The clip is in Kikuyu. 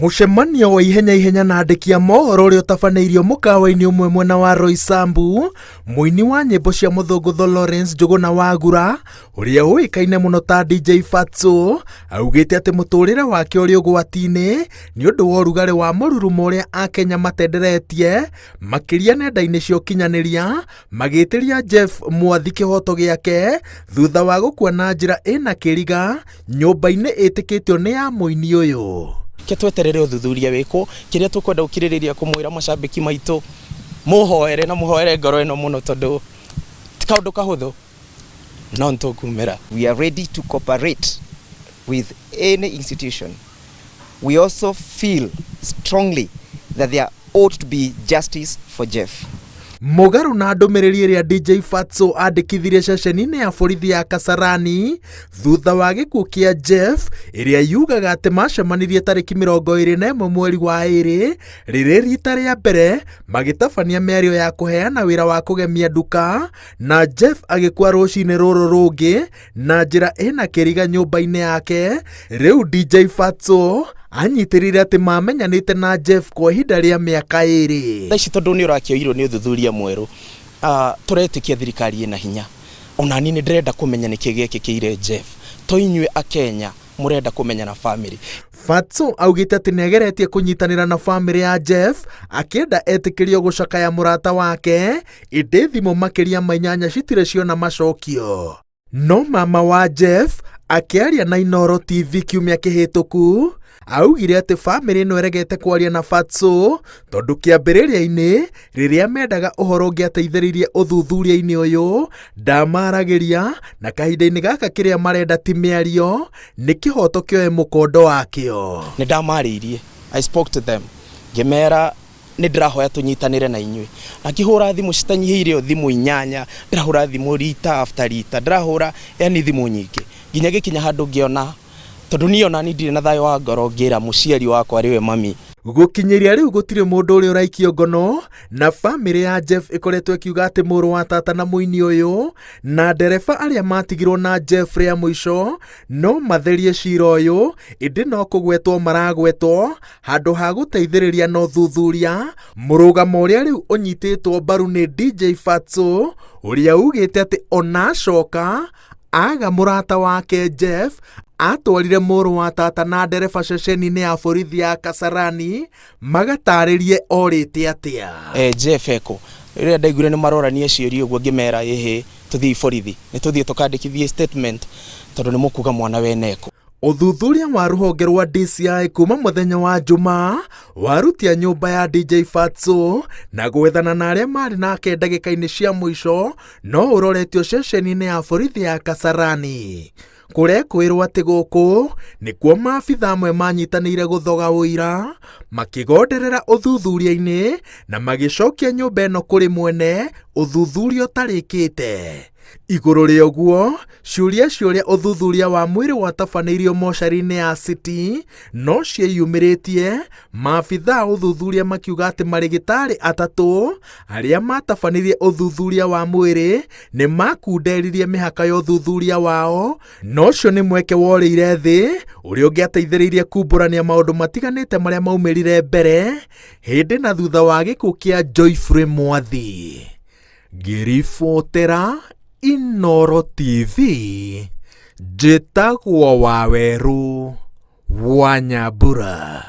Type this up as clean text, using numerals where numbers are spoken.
Mũcemanio wa ihenya ihenya na andĩki a mohoro ũrĩa ũtabanĩirio mũkawa-inĩ ũmwe mwena wa Roysambu, mũini wa nyĩmbo cia mũthũngũtho Lawrence Njũgũna Wagura, ũrĩa ũĩkaine mũno ta DJ Fatso, augĩte atĩ mũtũrĩre wake ũrĩ ũgwati-inĩ nĩ ũndũ wa ũrugarĩ wa mũrurumo ũrĩa Akenya matenderetie, makĩria nenda-inĩ cia ũkinyanĩria, magĩtĩria Jeff Mwathi kĩhoto gĩake thutha wa gũkua na njĩra ĩna kĩriga nyũmba-inĩ ĩtĩkĩtio nĩ ya mũini ũyũ. Ke tweterere ũthuthuria wĩkwo. Kĩrĩa tũkwenda gũkirĩrĩria kũmwĩra macambĩki maitũ, mũhoere na mũhoere ngoro ĩno mũno tondũ ti kaũndũ kahũthũ, no nĩtũkumĩra. We are ready to cooperate with any institution. We also feel strongly that there ought to be justice for Jeff. Mũgarũ na ndũmĩrĩri ĩrĩa DJ Fatso andĩkithirie ceceni-inĩ ya borithi ya Kasarani thutha wa gĩkuũ kĩa Jeff, ĩrĩa yugaga atĩ macemanirie tarĩki 21 mweri wa ĩrĩ rĩrĩ rita rĩa mbere magĩtabania mĩario ya kũheana wĩra wa kũgemia nduka, na Jeff agĩkua rũcinĩ rũrũ rũngĩ na njĩra ĩna kĩriga nyũmba-inĩ yake. Rĩu DJ Fatso anyitĩrĩire atĩ mamenyanĩte na Jeff kwa ihinda rĩa mĩaka 2. Thaa ici tondũ nĩ ũrakĩoirwo nĩ ũthuthuria mwerũ, tũretĩkia thirikari ĩna hinya. Ona niĩ nĩ ndĩrenda kũmenya nĩkĩ gĩekĩkĩire Jeff. To inyuĩ Akenya mũrenda kũmenya na family. Fatso augĩte atĩ nĩageretie kũnyitanĩra na famĩlĩ ya Jeff akĩenda etĩkĩrio gũcakaya mũrata wake, ĩndĩ thimũ makĩria ma 8 citirĩ ciona macokio. No mama wa Jeff akĩaria na Inooro TV kiumia kĩhĩtũku augire atĩ famĩlĩ ĩno ĩregete kwaria na Fatso tondũ kĩambĩrĩria-inĩ rĩrĩa mendaga ũhoro ũngĩateithĩrĩirie ũthuthuria-inĩ ũyũ ndamaragĩria, na kahinda-inĩ gaka kĩrĩa marenda ti mĩario, nĩ kĩhoto kĩoe mũkondo wakĩo. Nĩ ndamarĩirie, I spoke to them, ngĩmera nĩ ndĩrahoya tũnyitanĩre na inyuĩ, na ngĩhũra thimũ citanyihĩire o thimũ 8, ndĩrahũra thimũ rita after rita, ndĩrahũra yani thimũ nyingĩ nginya gĩkinya handũ ngĩona tondũ niĩ ona niĩ ndirĩ na thayũ wa ngoro, ngĩra mũciari wakwa rĩwe mami. Gũkinyĩria rĩu gũtirĩ mũndũ ũrĩa ũraikio ngono, na famĩlĩ ya Jeff ĩkoretwo ĩkiuga atĩ mũrũ wa tata na mũini ũyũ na ndereba arĩa matigirwo na Jeff rĩa mũico no matherie cira ũyũ, ĩndĩ no kũgwetwo maragwetwo handũ ha gũteithĩrĩria na ũthuthuria. Mũrũgamo ũrĩa rĩu ũnyitĩtwo mbaru nĩ DJ Fatso ũrĩa ugĩte atĩ ona acoka aga mũrata wake Jeff atwarire mũrũ wa tata na ndereba ceceni-inĩ ya borithi ya Kasarani magatarĩrie orĩte atĩa. Jeff eko rĩrĩa ndaiguire nĩ marorania ciũria ũguo, ngĩmera ĩhĩ tũthiĩ borithi, nĩ tũthiĩ tũkandĩkithie statement tondũ nĩ mũkuga mwana wene eko. Ũthuthuria wa rũhonge rwa DCI kuma mũthenya wa Jumaa warutia nyũmba ya DJ Fatso na gwethana na arĩa marĩ nake ndagĩka-inĩ cia mũico no ũroretio ceceni-inĩ ya borithi ya Kasarani. Kũrekwĩrwo atĩ gũkũ nĩkuo maabitha amwe manyitanĩire gũthoga ũira, makĩgonderera ũthuthuria-inĩ na magĩcokia nyũmba ĩno kũrĩ mwene ũthuthuria ũtarĩkĩte. Igũrũ rĩa ũguo, ciũria cia ũrĩa ũthuthuria wa mwĩrĩ watabanĩirio mocarĩ-inĩ ya City no ciĩyumĩrĩtie, maabitha a ũthuthuria makiuga atĩ marĩgĩtarĩ 3 arĩa matabanirie ũthuthuria wa mwĩrĩ nĩ makunderirie mĩhaka ya ũthuthuria wao, na ũcio nĩ mweke worĩire thĩ ũrĩa ũngĩateithĩrĩirie kumbũrania maũndũ matiganĩte marĩa maumĩrire mbere hĩndĩ na thutha wa gĩkuũ kĩa Joyfrey Mwathi. Ngĩribotera Inooro TV, njĩtagwo Wawerũ wa Nyambura.